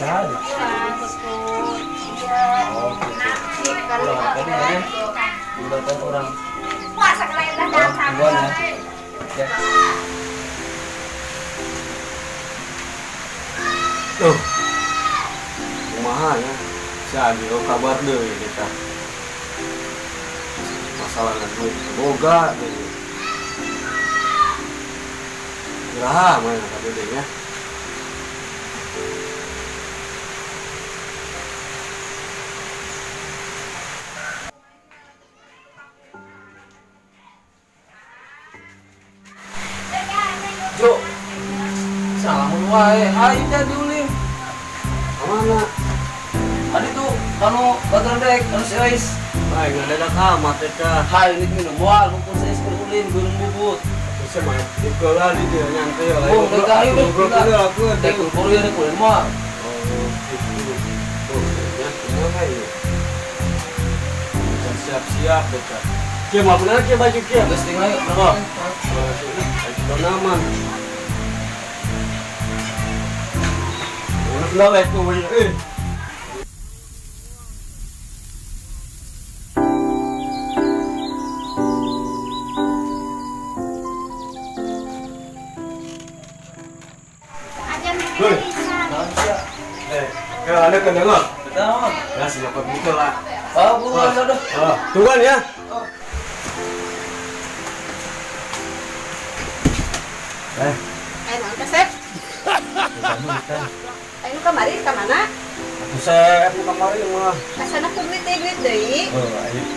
Saha? Oh, gitu. Ulah tadi ya. Udah orang. Oh, tungguan ya. Ya. Tuh. Kumaha ya? Si Adi oh kabar deui kita. Masalah duit boga deui. Iraha mana ka deui nya? Jo. Salamun wae, hayu jadi ulin. Kamana? Adi tuh kanu baturan dek, anu si Ois. Baik, ngadadak amat eta. Hayu nik minum moal, mumpung si Ois keur ulin burung bubut. Terus mah dikeula di dieu nyantai lah. Oh, mereka ayo deh, Ngobrol kita. dulu aku. Dek buru ya dek ulin moal. Oh, gitu. Oh, ya, kumaha ieu? Bisa siap-siap beta. Kieu mah bener kieu baju kieu. Geus tinggal ayo, kenapa? Oh, nama. Udah lah itu, eh. Hei, Naon sia? eh, kalau ada kedengar? Betul. Ya, siapa buka lah. Oh, buruan udah. Ah, tungguan ya. Eh, Eh, naon teh, Sep? Ayo nu kamari ka mana? Aku saya aku kamari mah. Kasana ku duit teh duit deui. Oh,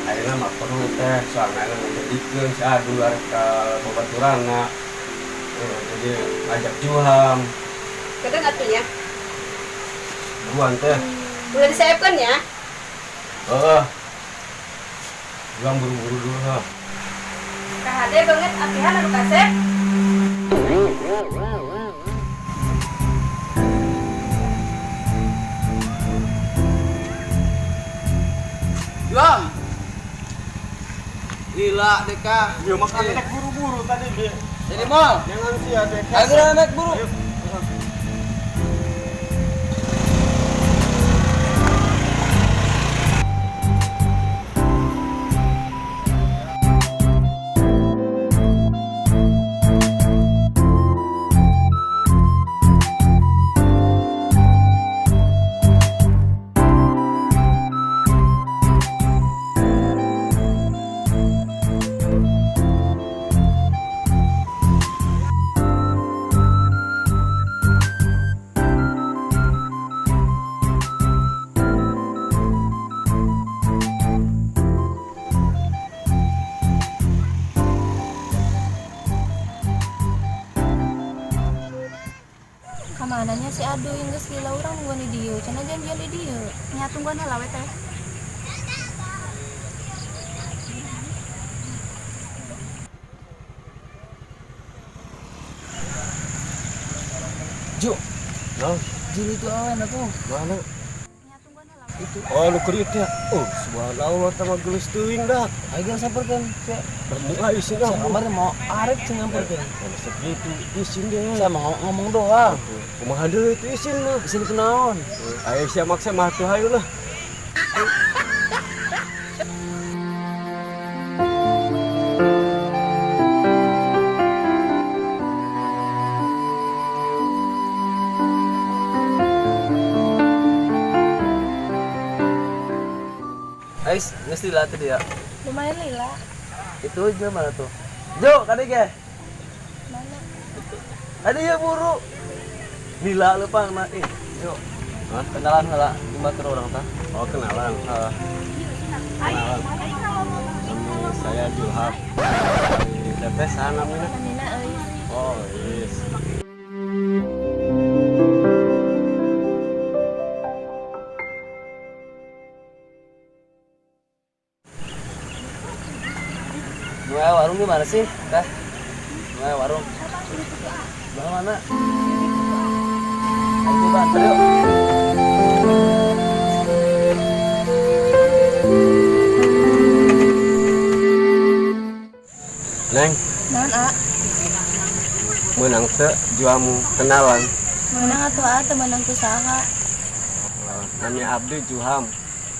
ayeuna mah perlu teh, soalnya ayeuna ngajadikeun si Adu arek ka babaturanna. Eh, jadi ngajak Juham, Kadang atuh nya. buruan teh. Udah disiapkan ya? Heeh. Juham buru-buru dulu ha. Kahade banget apihan anu kasep. Juang. Gila deka. Dia makan naik buru-buru tadi dia. Sini mal. Jangan sia deka. Ayo naik buru. Ayo. Kamananya si Adu yang geus lila urang nungguan di dieu, cenah janjian di dieu. Nya tungguan heula we teh. Jo, Nah, jin itu awan atuh. mana? Itu. Oh, lu keur ya. Oh, subhanallah tah mah geus teuing dah. Ayo geus samperkeun. Sia. Bermula isin dah. Sia kemarin mau arek cing nyamperkeun. Kalau segitu isin deh. Saya mau ngomong doang. Kumaha deui itu isin mah. Isin kunaon? Ayo sia maksa mah tuh hayu lah. Ais, geus lila tadi ya. Lumayan lila. Itu Jo mana tuh? Jo, kadi ge. Mana? Kadi ya buru. Lila lu pang nah, Jo. Hah? Kenalan heula di batur urang tah. Oh, kenalan. Heeh. Kenalan. Nama saya Julhab. Di teteh saha namina? Namina euy. Oh, yes. Dua warung di mana sih, Teh? Dua warung. Sebelah mana? Ayo banter yuk. Neng, Naon a? Meunang teu juamu kenalan? Meunang atuh a, teu meunang ku saha. Nami abdi Juham.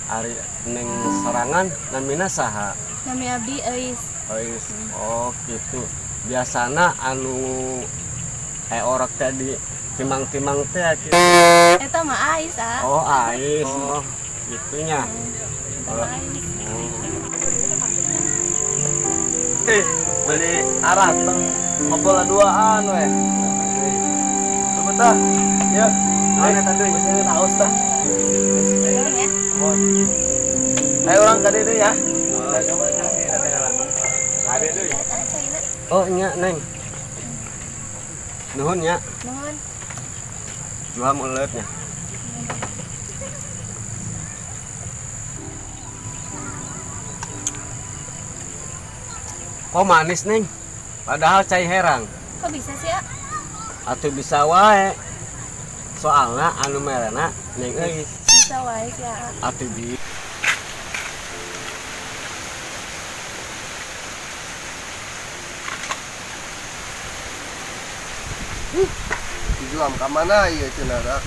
Ari neng sorangan namina saha? Nami abdi Eis. Eis. Oh, gitu. Biasana anu orek tadi timang-timang teh gitu. Eta mah Ais, ah. Oh, Ais. Oh, gitunya. Eta mah Ais. Beli arak teng ngobrol duaan we. Coba tah. Ya. Naon eta deui? Geus haus tah. Ya. Ayo urang ka dieu ya. Kade deui. Oh, nya Neng. Nuhun nya. Nuhun. Juham uleut nya. Kok manis, Neng? Padahal cai herang. Kok bisa sih, A? Atuh bisa wae. Soalna anu merena Neng Eis. Bisa wae sih, A. Atuh bi. Juam ka mana ieu cenah rak?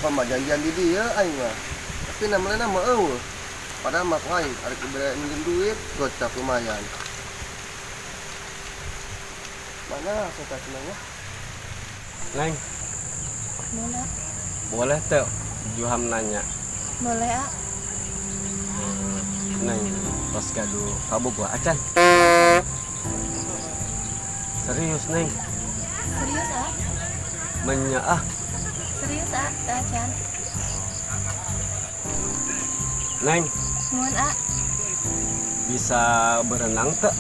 Pama janjian di dieu aing mah. Tapi namanya mah eueuh. Padahal mah aing arek dibere minjem duit gocap lumayan. Mana sok cenah? Neng. Mana? Boleh teu Juham nanya? Boleh, A. Neng, tos gaduh kabogoh acan. Serius, Neng? Serius, A? Menyaah. Serius, A, acan. Neng. Nuhun, A. Bisa berenang teu?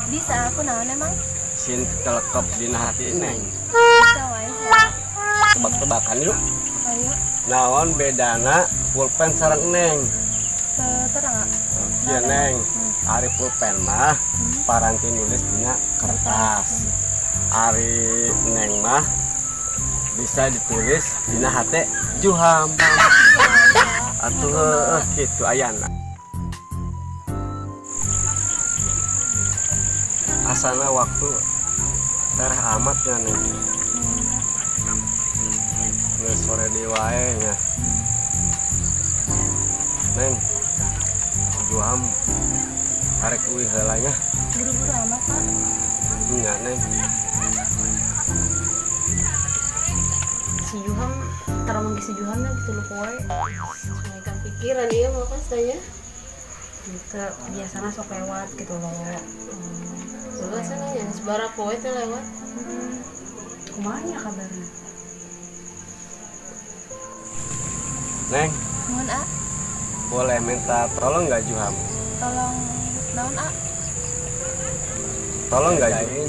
Bisa, aku naon emang? Sin telekep dina hati Neng. Bisa wae sih, A. Tebak-tebakan yuk. Ayo. Naon bedana pulpen sareng Neng? Terang, A. Iya, Neng. Ari pulpen mah paranti nulis dina kertas. Ari Neng mah bisa ditulis dina hate Juham. Atuh heueuh kitu ayana. Asana waktu tereh amat nya Neng. Geus sore deui wae nya. Neng, Juham arek uih heula nya. Buru-buru amat, Pak. Nya, Neng. Si Juham, taramang si Juham ya gitu lupa wae. Mereka pikiran ieu mah pas tanya. Gitu, biasanya sok lewat gitu loh. Biasanya yang sebara poe teh lewat. Kumaha nya kabarna? Neng. Nuhun, A. Boleh minta tolong nggak Juham? Tolong naon, A? Tolong nggak Juham?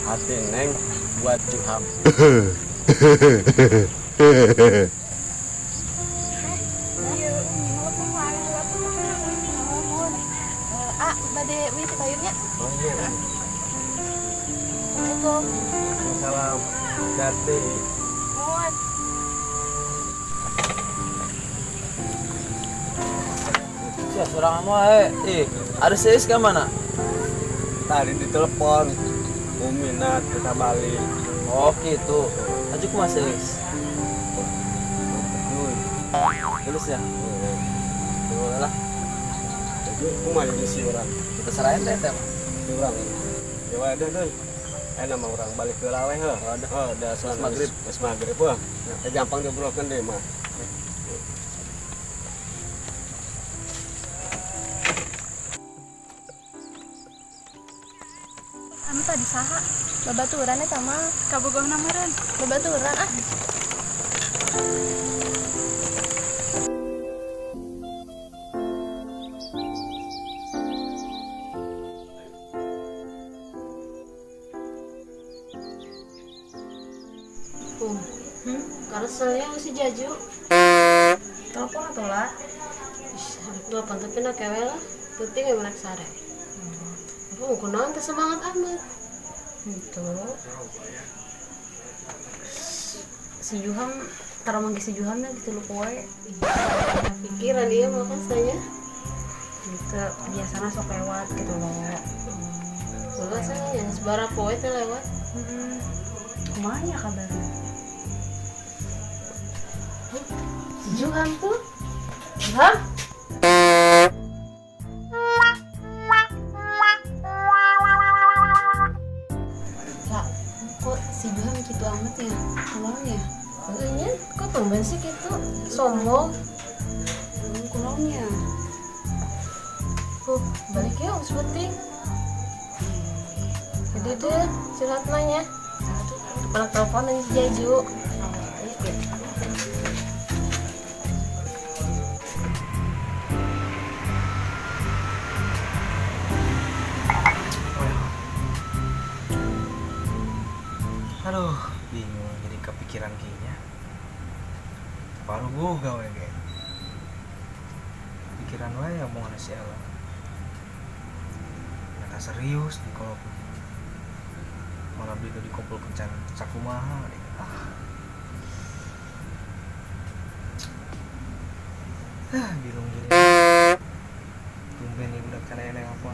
Hati Neng buat Juham. A, bade wih teh payunnya. Oh iya. Assalamualaikum. Waalaikumsalam. Hati. Nuhun. Sia surang mah ada seis ka mana? Tadi ditelepon Umi kita balik. Oh gitu. Aja kumaha seis? Terus ya? Boleh lah. Jadi kumaha jadi si urang? Kita serahin teh teh. Si urang. Ya wae deh deui. Nama urang balik ke lawe heuh. Heuh, da salat maghrib. Geus maghrib heuh. Gampang diobrolkeun deui mah. Anu tadi saha? Babaturan eta mah kabogohna meureun. Babaturan ah. Kareselnya si Jaju. Telepon atau lah? Ih, telepon tapi nak kewe lah. Penting ya menak sare. Aku kunaon teh semangat amat. Gitu. Si Juham, taramang si Juham ya gitu lupa wae. Pikiran dia mah kan tanya. Gitu, biasanya sok lewat gitu loh. Biasanya yang sebara poe teh lewat. Kumaha nya kabarna? Si Juham tuh. Juham? Lah, kok si Juham gitu amat ya? Kulaunya? Makanya, kok tumben sih gitu? Sombong. Kulaunya. Balik yuk, seperti. Jadi deh, curhat nanya. Kepala telepon dan si Jaju. Aduh, bingung jadi kepikiran kayaknya. Baru gue gawe kayak. Pikiran wae omongan si Ella. Nyata serius di kalau malah beli di kumpul kencan sakumaha deh. Ah. Bingung jadi. Tumben nih budak can aya nelpon.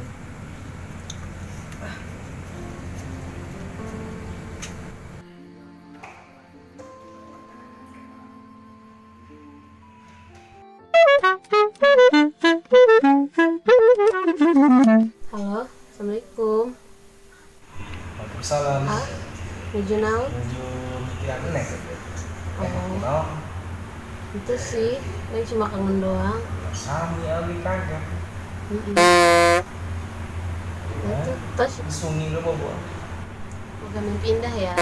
Halo, assalamualaikum. Waalaikumsalam. Ah, menuju naon? Menuju mikiran neng. Oh. Itu sih, neng cuma kangen doang. Sami abi kaget. Itu tos. Sungi lu bobo. Bukan mimpi indah ya.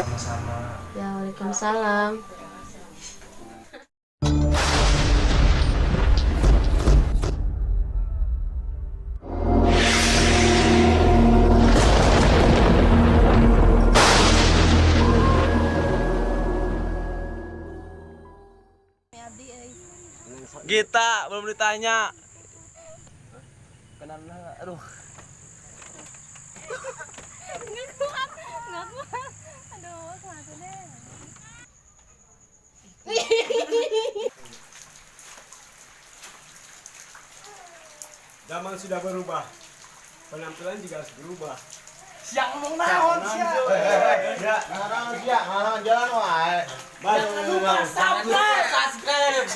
Sama-sama. Ya, waalaikumsalam. Gita belum ditanya. Kenal, aduh. Nggak kuat, nggak kuat. Aduh, kuat deh. Zaman sudah berubah, penampilan juga harus berubah. Siang ngomong naon sia. Ya, naon sia, naon jalan wae. Jangan lupa subscribe,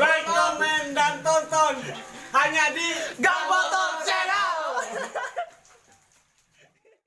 like, komen, dan tonton hanya di Gabau.